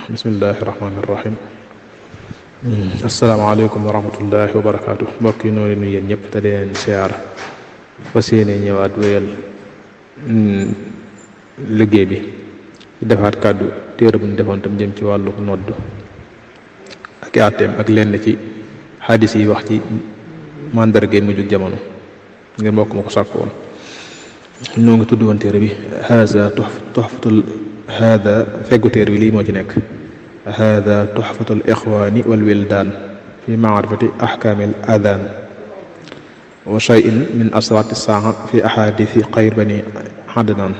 bismillahi rahmaani rahim. Asalaamaaleykum wa rahmatullahi wa barakaatu. mbokk yi noonu leen yéen ñëpp te di leen siyaar fas yéene ñëwaat wéyal liggéey bi defaat kàddu téere bu ñu defoon tam jëm ci wàllu nodd ak àtteem ak lenn ci xadis yi wax ci mandarga mujjug jamono ngir mbokk ma ko sàkk woon. noo ngi tudd woon téere bi haada feggu téere bi lii moo ci nekk haada tuxfatul ixwaani wal wildaan fi maarifati axkaamil adaan wa shay'in min asraati saaxa fi ahadisi xayr bani xadnaan.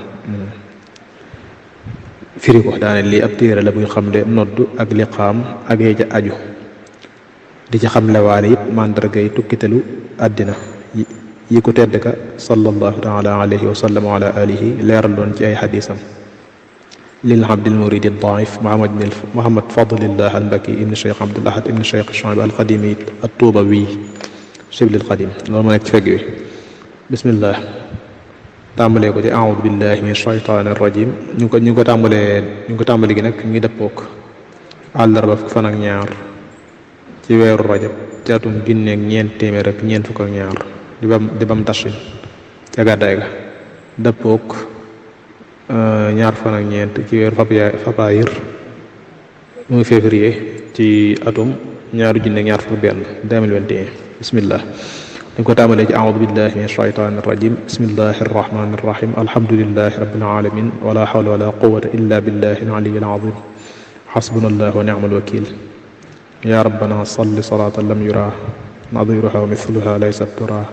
firi ko daane lii ab téere la buy xamle nodd ak liqaam ak yee ca aju di ci xamle waale it màndargay tukkitalu àddina yi ko tedd ka sallallahu taala alayhi wa sallam wa ala alihi leeraloon ci ay xadisam. lil abdil muridi daif Muhammad Fadlillah al Mbaki ibn Cheikh Abdul Ahad ibn Cheikh Chouaib al Xadimi at Tuubawi Shiblil Xadim loolu ma nekk ci fegg wi. bismillah tàmbalee ko ci aoudu billahi min shaytaani rajim ñu ko tàmbale gi nag ngi dëppook àllarba fukk fan ak ñaar ci weeru rajab ci atum junneeg ñeent téeméer ak ñeent fukk ak ñaar di bam tashin ca gàddaay ga dëppook ñaar fan ak ñeent ci weeru fabraayir muy février ci atum ñaaru junneeg ñaar fukk benn 2021. bismillah dañ ko tàmbalee ci aoudu billahi min shaytaani rajim bismillahi arrahmani irrahim alhamdulilahi rabbil alamin wala hawla wala quwwata illa billahi al-aliyyil azim xasbunallahu wa ni'mal wakil ya rabbana salli salatan lam yura nadiruha wa mithluha laysa tura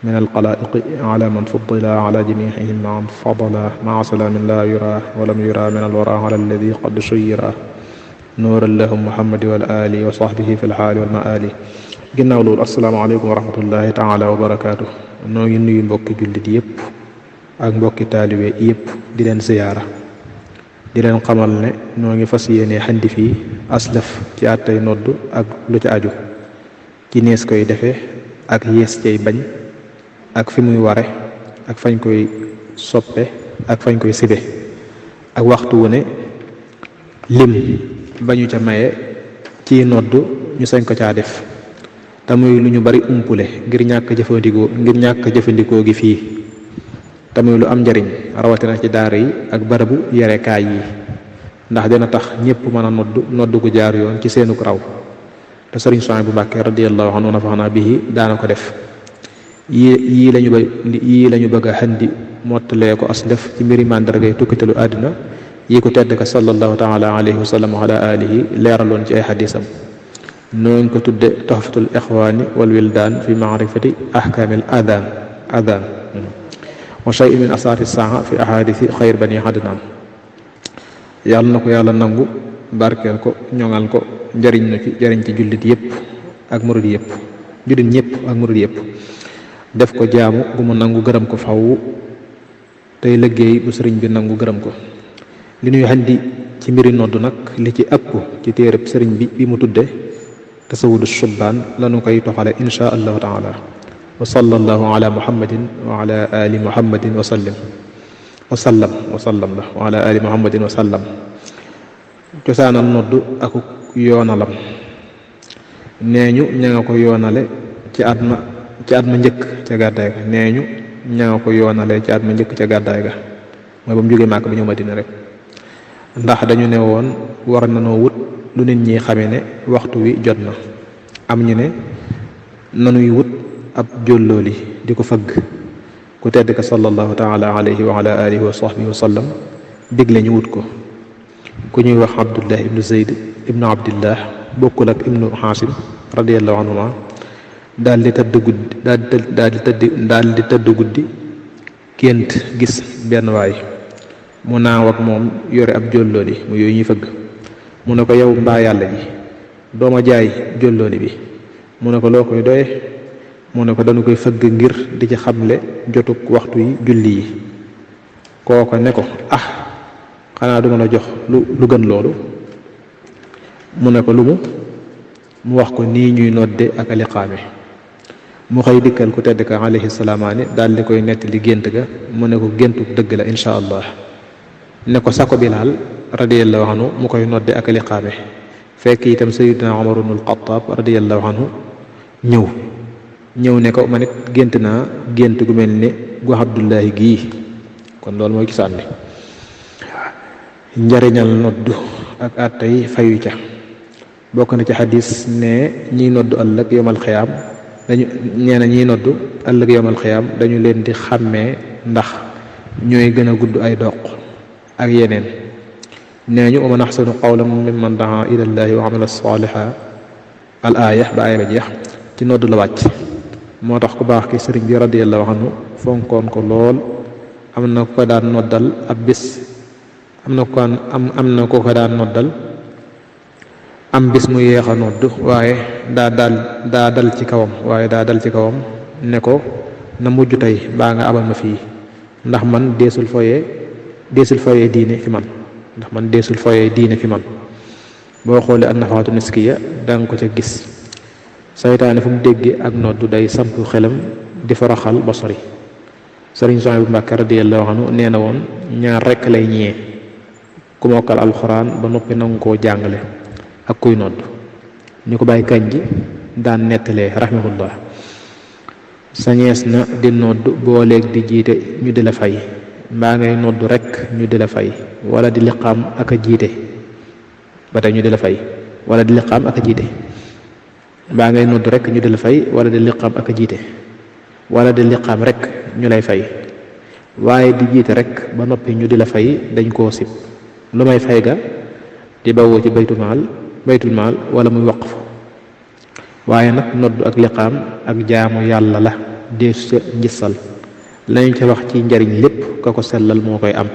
min alxalaiqi ala man fuddila ala jamihihim maan fadala maa salaamin la yura wa lam yura min alwara ala alladi qad suyira nuuran lahum muhammadi wal ali wa sahbihi fi lxaali wal maali. ginnaaw loolu asalaamaaleykum wa rahmatullahi taala wa barakaatu. noo ngi nuyu mbokki jullit yëpp ak mbokki taalibe yëpp di leen ziyaara di leen xamal ne noo ngi fas yéene xandi fii aslaf ci àttay nodd ak lu ca aju ci nees koy defee ak yees cay bañ ak fi muy ware ak fañ koy soppe ak fañ koy sibe ak waxtu wu ne lim bañu ca maye ci nodd ñu sañ ko caa def te muy lu ñu bari umpule ngir ñàkk jëfandikoo gi fii te muy lu am njariñ rawatina ci daara yi ak barabu yarekaay yi ndax dina tax ñépp mën a nodd gu jaar yoon ci seenuk raw te sëriñ Souhaïbou bu Mbàkke radiyallahu anhu nafaxanaa bihi daana ko def. yii lañu bëgg a xandi mottalee ko as def ci mbiri màndargay tukkitalu àddina yi ko tedd ka sallallahu taala alayhi wa sallam wa ala alihi leeraloon ci ay xadisam. noo ngi ko tudde tuhfatul ixwaani wal wildaan fi maarifati ahkaamil adaan wa shay'in min asaati saa fi ahadisi xayr bani xadnaan. yàlla na ko yàlla nangu barkeel ko ñoŋal ko jariñ ci jullit yëpp ak murid yëpp jullit ñëpp ak murid yëpp def ko jaamu gu mu nangu gërëm ko faw tey liggéey bu sëriñ bi nangu gërëm ko. li ñuy xandi ci mbiri nodd nag li ci ëpp ci téereb sëriñ bi mu tudde tasawudu shubbaan lanu koy toxale insha allahu taala wa sallallahu ala muhammadin wa ala ali muhammadin wa sallam la wa ala ali muhammadin wa sallam. cosaanal nodd aku yoonalam nee ñu ña nga ko yoonale ci at ma njëkk ca gàddaay ga mooy ba mu jógee Màkka bi ñëw Madina rek ndax dañu ne woon war na noo wut lu nit ñi xamee ne waxtu wi jot na am ñu ne nanuy wut ab jóllooli di ko fëgg ku tedd ka sallallahu taala alayhi wa ala alihi wa sahbihi wa sallam digle ñu wut ko. ku ñuy wax Abdullah ibnu Zayd ibnu Abdillah bokkul ak ibnu Xaasim radiyallahu anhuma daal di tëdd guddi gént gis benn waay mu naaw ak moom yore ab jóllooli mu yooyu ñuy fëgg mu ne ko yow mbaa yàlla ji dooma jaay jóllooli bi mu ne ko loo koy doye mu ne ko dañu koy fëgg ngir di ci xamle jotuk waxtu yi julli yi. kooko ne ko xanaa du mën a jox lu gën loolu mu ne ko lu mu wax ko nii ñuy nodde ak aliqaame mu xëy dikkal ku tedd ka alayhi salaamaani daal di koy nettali gént ga mu ne ko géntu dëgg la insha allah ne ko sako Bilaal radiyallahu anhu mu koy nodde ak liqaame fekk itam sayyidina Umar ibnul Xattaab radiyallahu anhu ñëw ne ko man it gént naa gént gu mel ne gu Abdullahi gii kon loolu mooy gisaan ne njariñal noddu ak àttey fayu ca bokk na ci xadis ne ñiy noddu ëllëg yomal xiyaam ñiy noddu ëllëg yomal xiyaam dañu leen di xàmmee ndax ñooy gën a gudd ay doq ak yeneen nee ñu wa man axsanu qawlan mimman daa ila llahi wa amila saliha al aaya ba aaya ba jeex ci noddu la wàcc moo tax ku baax ki sëriñ bi radiyallahu anhu fonkoon ko lool am na ko daan noddal ab bis am na ko daan noddal am bis mu yéex a nodd waaye daa dal ci kawam ne ko na mujj tey baa nga abal ma fii ndax man deesul foyee diine fi man boo xoolee an-nafaatu niskiya danga ko ca gis saytaane fu mu déggee ak nodd day samp xelam di faraxal basari sëriñ Suhaybu Mbàkke radiyallahu anhu nee na woon ñaar rekk lay ñee ku mokkal alxuraan ba noppi nangu koo jàngale ak kuy nodd ñu ko bàyyi kañ ji daan nettalee rahimahullah sañees na di nodd booleeg di jiite ñu di la fay mbaa ngay nodd rekk ñu di la fay wala di liqaam ak a jiite ba tey ñu di la fay wala di liqaam ak a jiite mbaa ngay nodd rekk ñu di la fay wala di liqaam ak a jiite wala di liqaam rekk ñu lay fay waaye di jiite rekk ba noppi ñu di la fay dañ koo sib lu may fay ga di bawoo ci baytul maal wala muy waqf waaye nag nodd ak liqaam ak jaamu yàlla la deesu ca njissal lañu ca wax ci njariñ lépp ka ko sellal moo koy am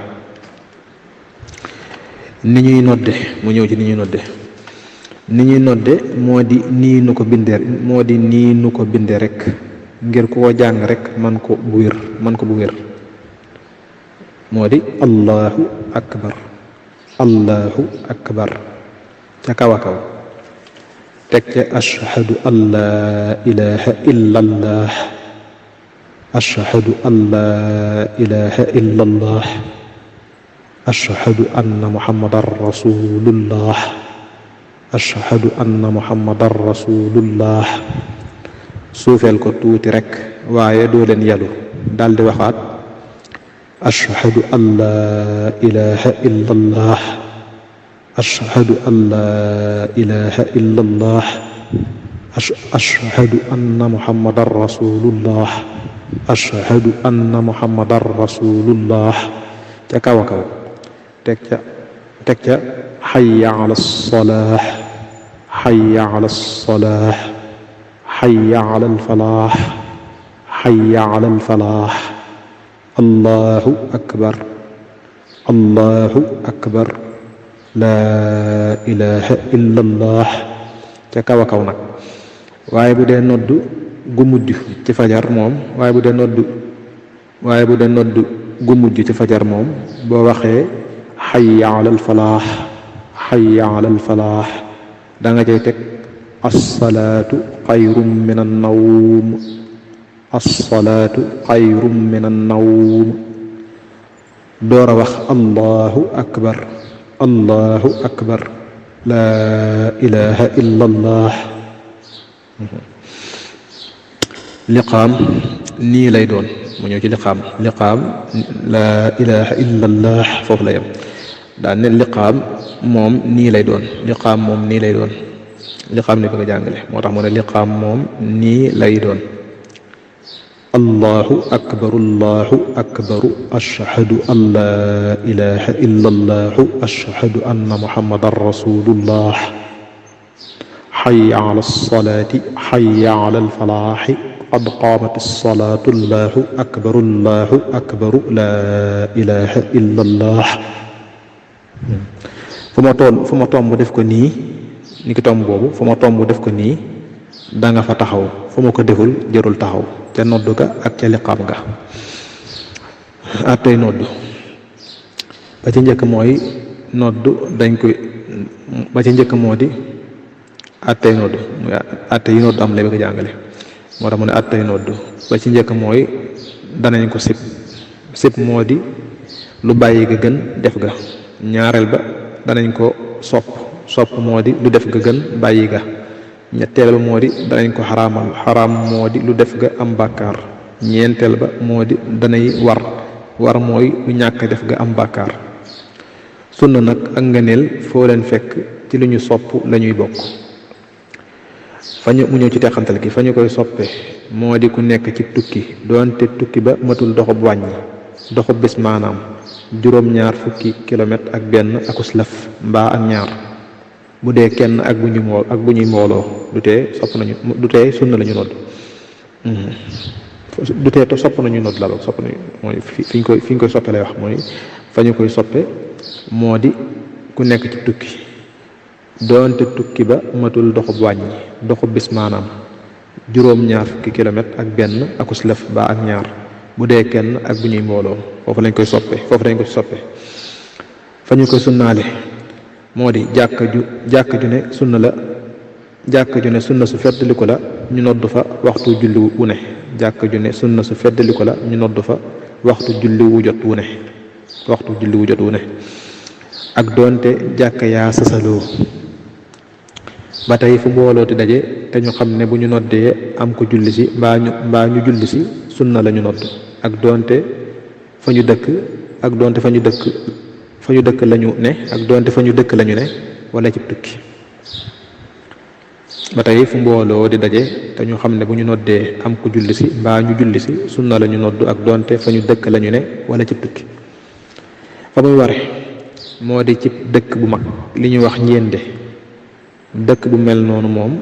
ni ñuy nodde mu ñëw ci ni ñuy nodde moo di nii nu ko binde rek ngir ku ko jàng rek man ko bu wér moo di allahu akbar ca kaw a kaw teg ca ashhadu an laa ilaha illa allah ashhadu an laa ilaha illa allah ashhadu anna muhammadan rasulullah ashhadu anna muhammadan rasulullah suufeel ko tuuti rek waaye doo leen yalu daldi waxaat ashhadu an laa ilaha illa allah ashhadu an laa ilaha illa allah ashhadu anna muhammadan rasulullah ashhadu anna muhammadan rasulullah ca kaw a kaw teg ca hayya ala salaah hayya ala salaah hayya ala alfalaah hayya ala alfalaah allahu akbar laa ilaha illa allah ca kaw a kaw nag waaye bu dee nodd gu mujj ci fajar moom gu mujj ci fajar moom boo waxee hayya ala alfalaah hayya ala alfalaah da nga cay teg assalaatu xayrun min annawm assalaatu xayrun min annawm door a wax allahu akbar laa ilaha illa allah liqaam nii lay doon mu ñëw ci liqaam laa ilaha illa allah foofu la yem daan ne liqaam moom nii lay doon liqaam ni bëgg a jàngale moo tax mu ne liqaam moom nii lay doon allahu akbaru ashhadu an laa ilaha illa allah ashhadu anna muhammadan rasulullah hayya ala salaati hayya ala alfalaahi qad qaamat as-salaatu allahu akbaru laa ilaha illa allah fu ma tomb def ko nii ni ki tomb boobu fu ma tomb def ko nii da nga fa taxaw fu ma ko deful jërul taxaw ca noddu ga ak ca liqaam ga attey noddu ba ci njëkk mooy noddu ba ci njëkk moo di attey noddu muy atte yi noddu am lay bëgg a jàngale moo tax mu ne attey noddu ba ci njëkk mooy danañ ko sib moo di lu bàyyi ga gën def ga ñaareel ba danañ ko sopp moo di lu def ga gën bàyyi ga. ñetteel ba moo di danañ ko xaraamal xaraam moo di lu def ga am bàkkaar. ñeenteel ba moo di danay war mooy lu ñàkk def ga am bàkkaar. sunna nag ak ngëneel foo leen fekk ci lu ñu sopp lañuy bokk. mu ñëw ci teqantal gi fa ñu koy soppe moo di ku nekk ci tukki doonte tukki ba matul doxub wàññi doxub bis maanaam juróom-ñaar fukki kilomètre ak benn akus laf mbaa ak ñaar bu dee kenn ak bu ñuy mbooloo du tee sunna la ñu nodd du tee sopp nañu nodd la sopp nañu mooy fi ñu koy soppe lay wax mooy fa ñu koy soppe moo di ku nekk ci tukki doonte tukki ba matul doxub wàññi doxub bis maanaam juróom-ñaar fukki kilomètre ak benn akus lëf ba ak ñaar bu dee kenn ak bu ñuy mbooloo foofu lañ ko ci soppe fa ñu koy sunnaale moo di jàkka ju ne sunna su feddaliku la ñu nodd fa waxtu julli wu ne jàkka ju ne sunna su feddaliku la ñu nodd fa waxtu julli wu jot wu ne ak doonte jàkka yaa sasaloo ba tey fu mbooloo di daje te ñu xam ne bu ñu noddee am ko julli si mbaa ñu julli si sunna la ñu nodd ak doonte fa ñu dëkk lañu ne wala ci tukki. ba tey fu mbooloo di daje te ñu xam ne bu ñu noddee am ko julli si mbaa ñu julli si sunna la ñu nodd ak doonte fa ñu dëkk lañu ne wala ci tukki. fa muy ware moo di ci dëkk bu mag li ñuy wax njéende dëkk bu mel noonu moom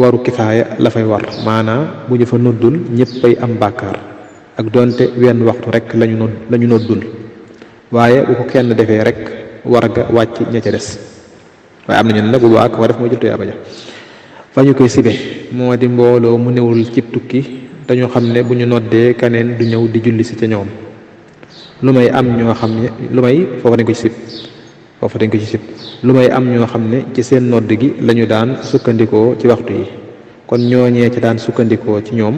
waru kifaaya la fay war maanaam bu ñu fa noddul ñëppay am bàkkaar ak doonte wenn waxtu rek lañu noddul waaye bu ko kenn defee rek war ga wàcc ña ca des waaye am nañu ne nag bu baax war def mooy jël abaja. fa ñu koy sibe moo di mbooloo mu newul ci tukki dañu xam ne bu ñu noddee kaneen du ñëw di julli si ca ñoom lu may am ñoo xam ne foofu dañ ko ci sib lu may am ñoo xam ne ci seen nodd gi lañu daan sukkandikoo ci waxtu yi kon ñooñee ci daan sukkandikoo ci ñoom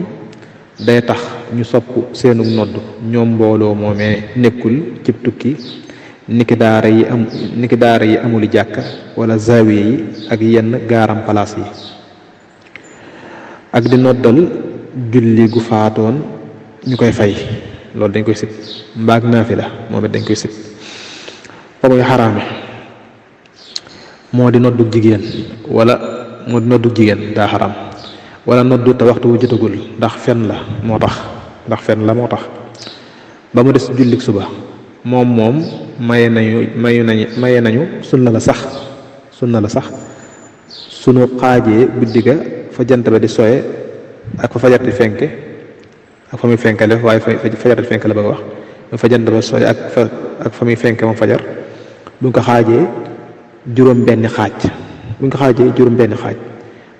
day tax ñu sopp seenug nodd ñoom mbooloo moomee nekkul ci tukki niki daara yi amuli jàkka wala zawiya yi ak yenn gaaram palaas yi ak di noddal julli gu faatoon ñu koy fay loolu dañ koy sib mbaag naafila moom it dañ koy sib fa muy xaraame moo di noddu jigéen daa xaram wala noddu te waxtu wu jotagul ndax fen la moo tax ba mu des jullik suba moom maye nañu sunna la sax sunu xaajee guddi ga fa jant ba di soye ak fa fajar di fenke ak fa muy fenkale waaye fajar di fenke la bëgg a wax fa jant ba soye ak fa muy fenke moom fajar bu nga ko xaajee juróom benn xaaj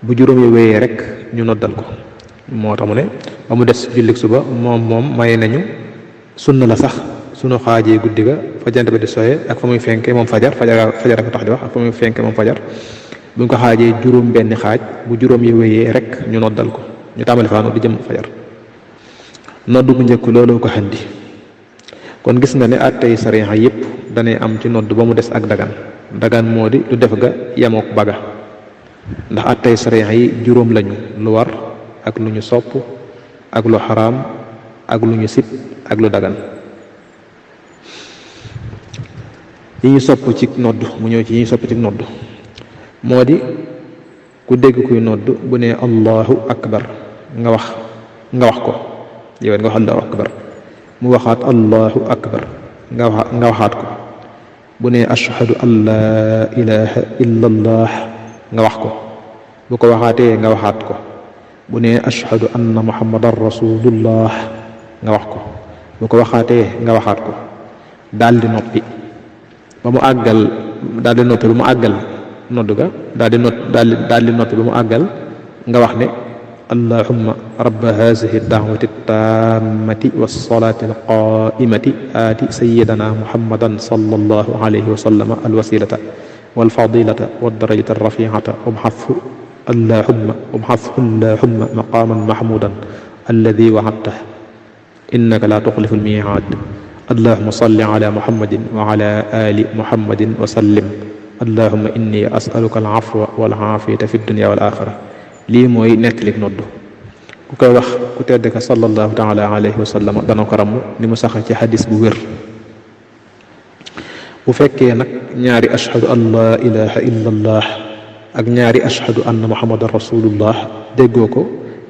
bu juróom yi wéyee rek ñu noddal ko moo tax mu ne ba mu des jullik suba moom maye nañu sunna la sax sunu xaajee guddi ga fa jant ba di soye ak fa muy fenke moom fajar a ko tax di wax ak fa muy fenke moom fajar bu ñu ko xaajee juróom benn xaaj bu juróom yi wéyee rek ñu noddal ko ñu tàmbali faa nodd di jëm fajar nodd bu njëkk looloo ko xandi kon gis nga ne àttey sariya yépp danay am ci nodd ba mu des ak dagan moo di lu def ga yamook baga ndax àttey sariya yi juróom lañu lu war ak lu ñu sopp ak lu xaraam ak lu ñu sib ak lu dagan yi ñu sopp ci nodd mu ñëw ci yi ñu sopp ci nodd moo di ku dégg kuy nodd bu ne allahu akbar nga wax ko yow nga wax allahu akbar mu waxaat allahu akbar nga waxaat ko bu ne ashhadu an laa ilaha illa allah nga wax ko bu ko waxaatee nga waxaat ko bu ne ashhadu anna muhammadan rasulullah nga wax ko bu ko waxaatee nga waxaat ko daldi noppi ba mu àggal nodd ga daldi noppi ba mu àggal nga wax ne allahumma rabba hazihi da'wati tammati was-salati al-qa'imati aati sayyidana muhammadan sallallahu alayhi wa sallam al-wasilata wal-fadilata wad-darajata ar-rafi'ata allahumma maqaman mahmudan alladhi wa'adtahu innaka la tukhlifu al-mi'ad allahumma salli ala muhammadin wa ala ali muhammadin wa sallim allahumma inni as'aluka al afwa wal aafiyata fi dunya wal axira lii mooy nettalik noddu ku koy wax ku tedd ka sallallahu taala alayhi wa sallam dana ko ramm ni mu sax ci xadis bu wér. bu fekkee nag ñaari ashhadu an laa ilaha illa allah ak ñaari ashhadu anna muhammadan rasulullah déggoo ko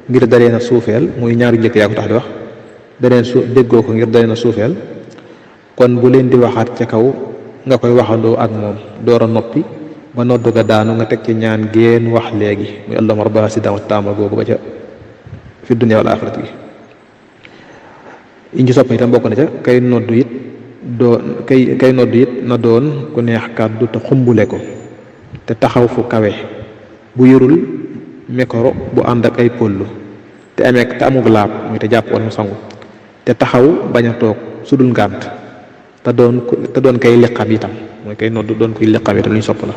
ngir dalee na suufeel muy ñaari njëkk yaa ko tax di wax déggoo ko ngir dalee na suufeel kon bu leen di waxaat ca kaw nga koy waxandoo ak moom door a noppi ba noddu ga daanu nga teg ci ñaan génn wax léegi muy allahumma rabba haasi daawat taama googu ba ca fi dunya wal axirati gi iñ ci sopp itam bokk na ca kay noddu it na doon ku neex kàddu te xumbule ko te taxaw fu kawe bu yorul micro bu ànd ak ay pollu te amug laab muy te jàpp wala mu sangu te taxaw bañ a toog su dul ngànt te doon kay liqam itam mooy kay noddu doon kuy liqam itam lu ñu sopp la